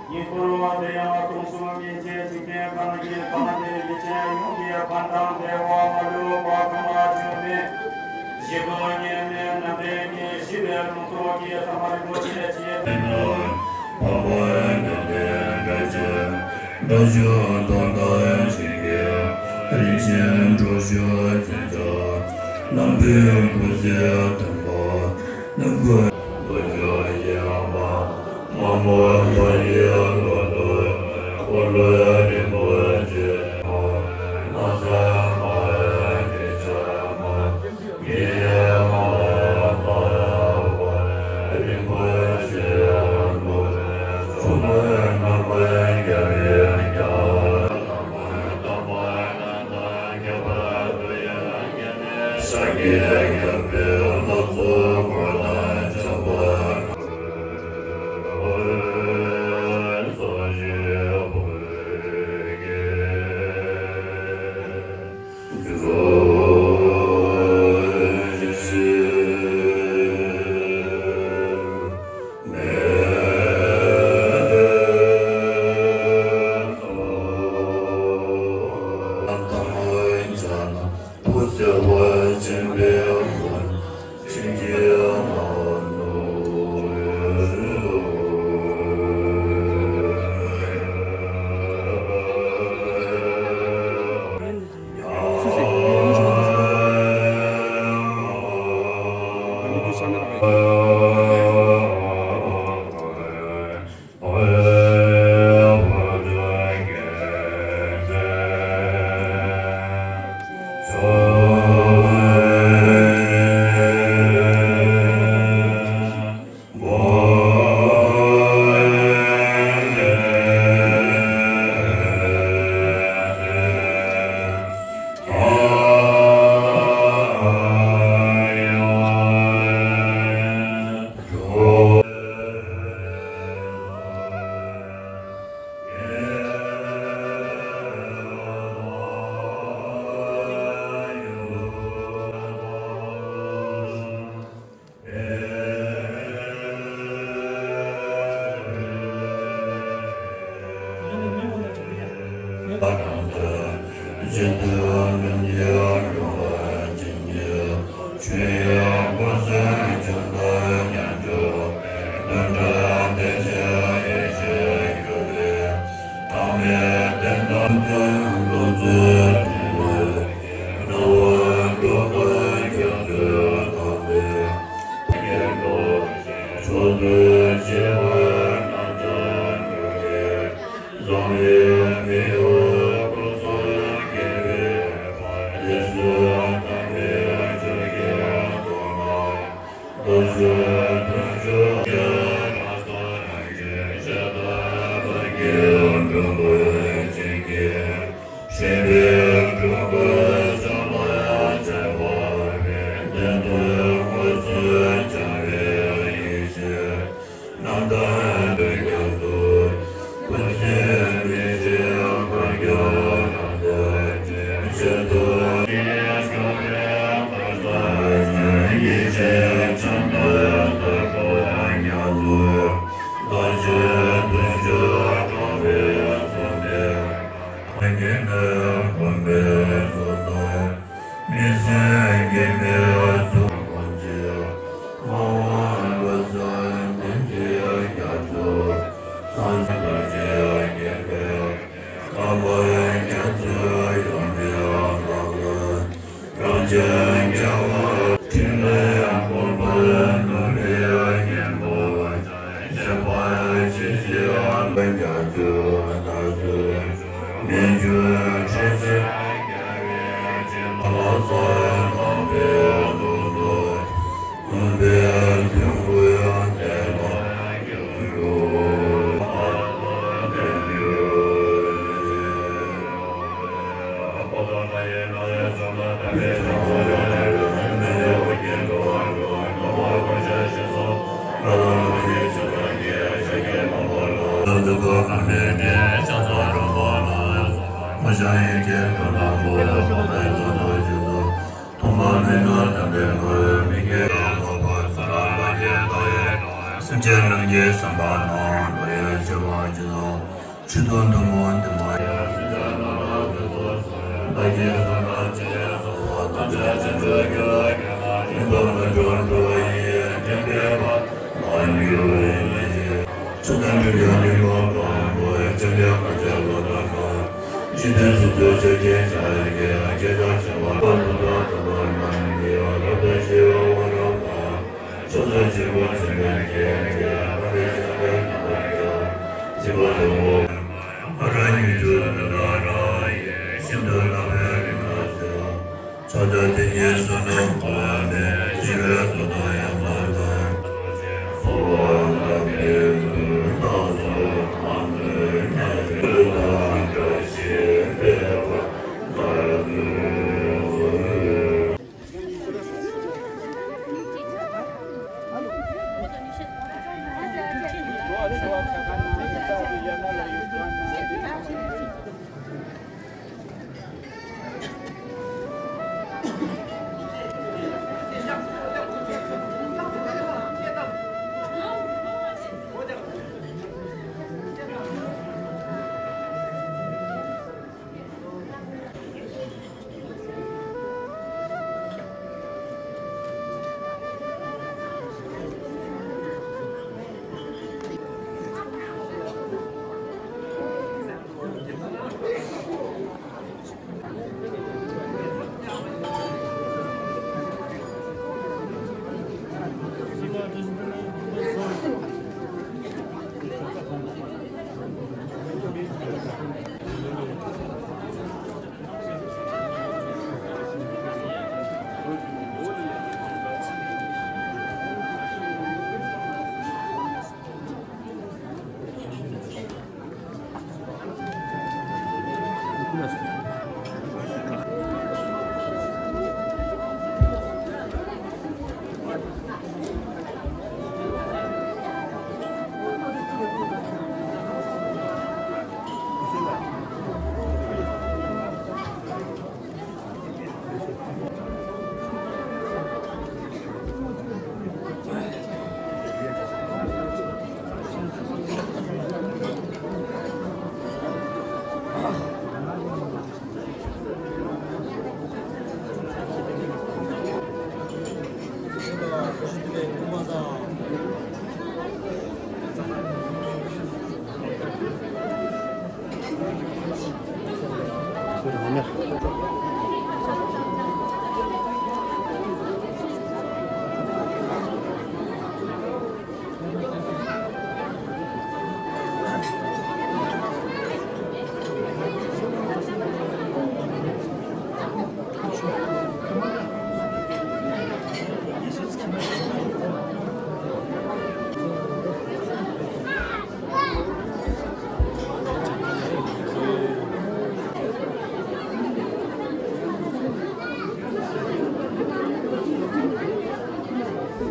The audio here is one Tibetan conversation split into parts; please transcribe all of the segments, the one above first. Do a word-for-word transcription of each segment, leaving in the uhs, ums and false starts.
ཉིད་འཁོར་བ་དེ་ཡང་སྟོང་གསུམ་མཉེན་ཆས་འཇིག་རྟེན་གང་གི་གང་དེ་ཡི་ཆེན་ཡོངས་ཀྱི་ཕན་དང་བདེ་བ་མ་ལུས་པ་གང་ལ་བྱུང་ནས་ཞི་བ་མཉམ་མེད་རྣམ་འདྲེན་གྱི་ཞི་བའི་ལུང་རྟོགས་ཀྱི་ཐ་མ་རིན་པོ་ཆེ་ཆེ། འཕགས་པ་མཉམ་མེད་དགྲ་བཅོམ་དགྲ་བཅོམ་ཐོབ་ཐང་ཞིང་གི་རིན་ཆེན་གྲོ་བཅུ་འཛིན་ཐབས་ལམ་པོའི་སྐུ་ཚེ་དམ་པ་ནམ་མཁའ་ལོ་རྒྱུས་ཡི་ཨ་མ། མ་མོ་ལོ་ཡི་ལོ་ཏོ་འཁོར་ལོ་རིན་པོ་ཆེ་མ་ན་ས་མ་ཡི་ཆ་མ་ཡི་མ་ཡི་མ་རིན་པོ་ཆེ་མ་ཆུ་མ་ན་མ་རྒྱ་རི་རྒྱ་མ་ན་མ་ན་ན་རྒྱ་བ་དུ་ཡ། སེམས་ཅན་རྣམས་ཀྱི་བསམ་པ་རྣམས་བློ་ཡི་སྤྱོད་པ་ཇི་བཞིན། ཆོས་དང་ཐུན་མོང་བདེན་པ་ཡང་སྲིད་རྣམ་དག་སོ་སོ་བདག་གིས་བསམ་པ་ཇི་བཞིན་གསོལ་བ་ཐམས་ཅད་བྱང་ཆུབ་ཀྱི་བློ་ལ་ཉོན་མོངས་པ་མེད་པར་འགྲོ་བ་ཡི་དོན་ཕྱིར་ཕར་ལ་འགྱུར་བའི་ཕྱིར། ཆོས་དང་མཐུན་པའི་ཉོན་མོངས་པ་སྤངས་པའི་ཕྱིར། འཇིག་རྟེན་དཀའ་སྤྱད་བློ་ལྡན་ཁམས། འཇིག་རྟེན་སྲིད་མཚོ་ཆུ་སྐྱེས་བྱ་རྒོད་ཀྱི། སྐྱེ་འཆི་བྱེ་བ་ཀུན་ཏུ་དག་པར་སྣང་གི། རབ་ཏུ་ཕྱི་བའི་འཁོར་ལོ་བར། ཕྱོགས་བཅུའི་འཇིགས་པ་སེལ་བའི་ཕྱིར། ཁྱབ་པའི་ཞིང་ཁམས་རྣམ་པར་རྒྱལ་བ། ཞི་བ་ལྷོ། ཨ་ར་གཉིས་བཅུ་ནི་ད་ར་ཡི། ཤིན་ཏུ་བརླག་པའི་རིམ་གྲོ་ཞིང་། མཆོག་ཏུ་དེ་ཉིད་གསོན་ནུག་གོ་བ་མེད། ཞི་བའི་མཐུ་དང་ཡང་དག་ལྡན། གསོལ་བ་བདག་གིས་བདུད་དང་གསུམ་དང་ནི། ཉེ་རིང་དང་བཀྲ་ཤིས་འཕེལ་བར་མཛོད།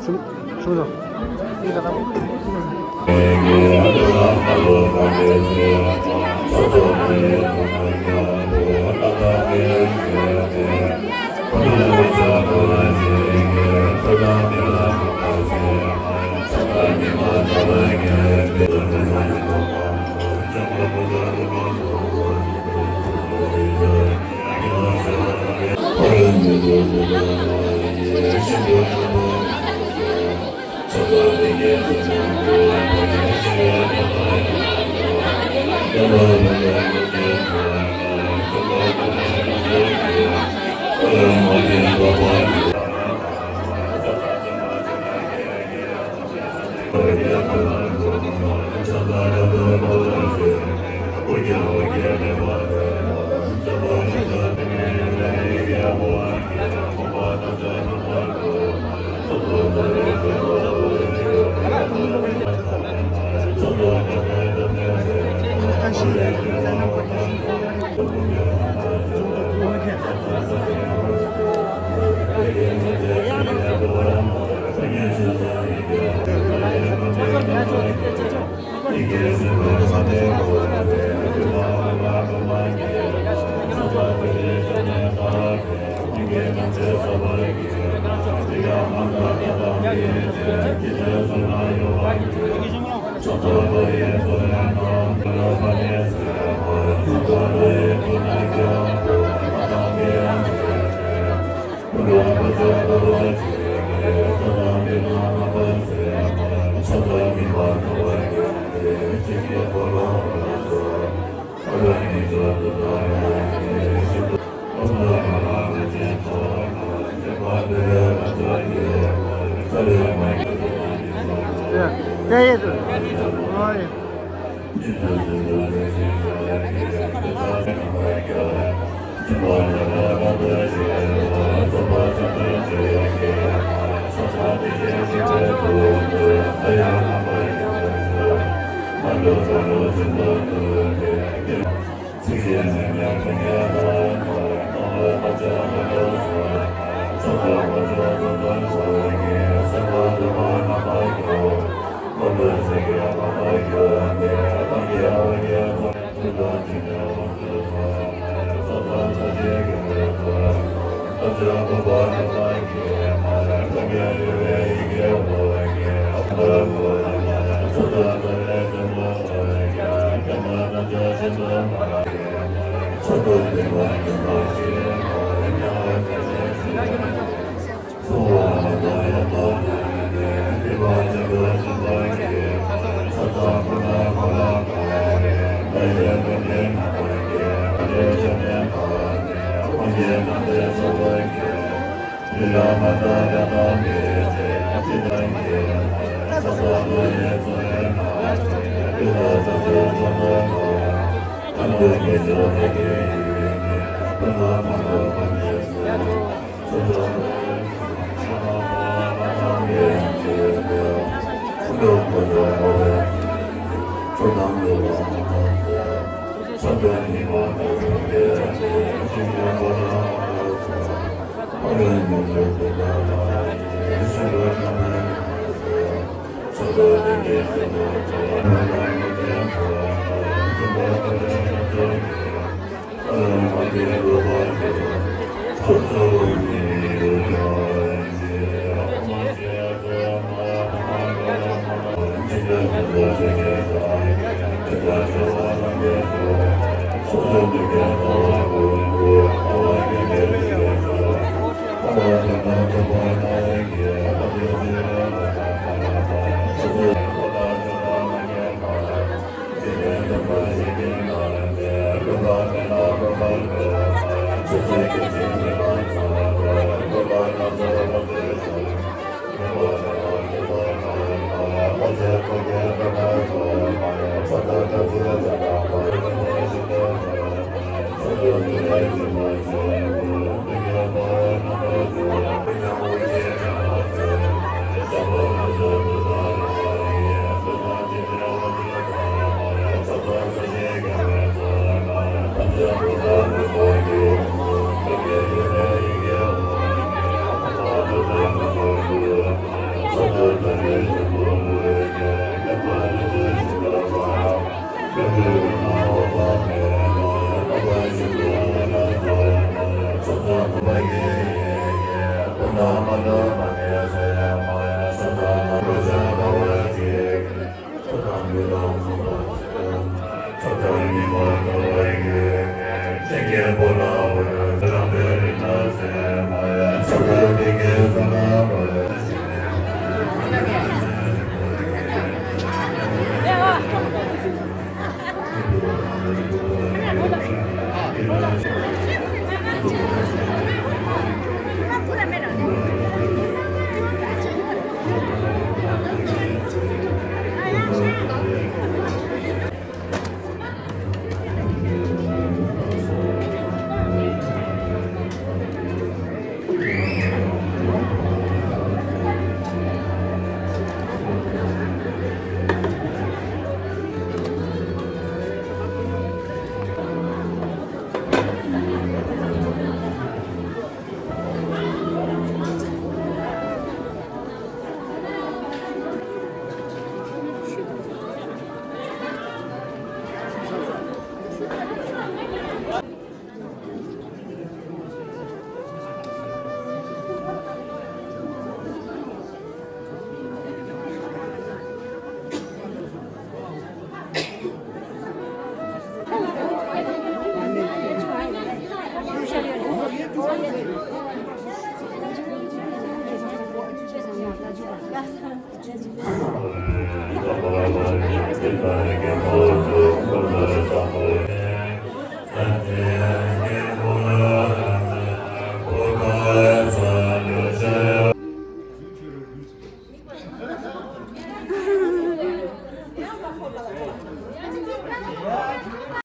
ཆུང་ཆུང་དང་།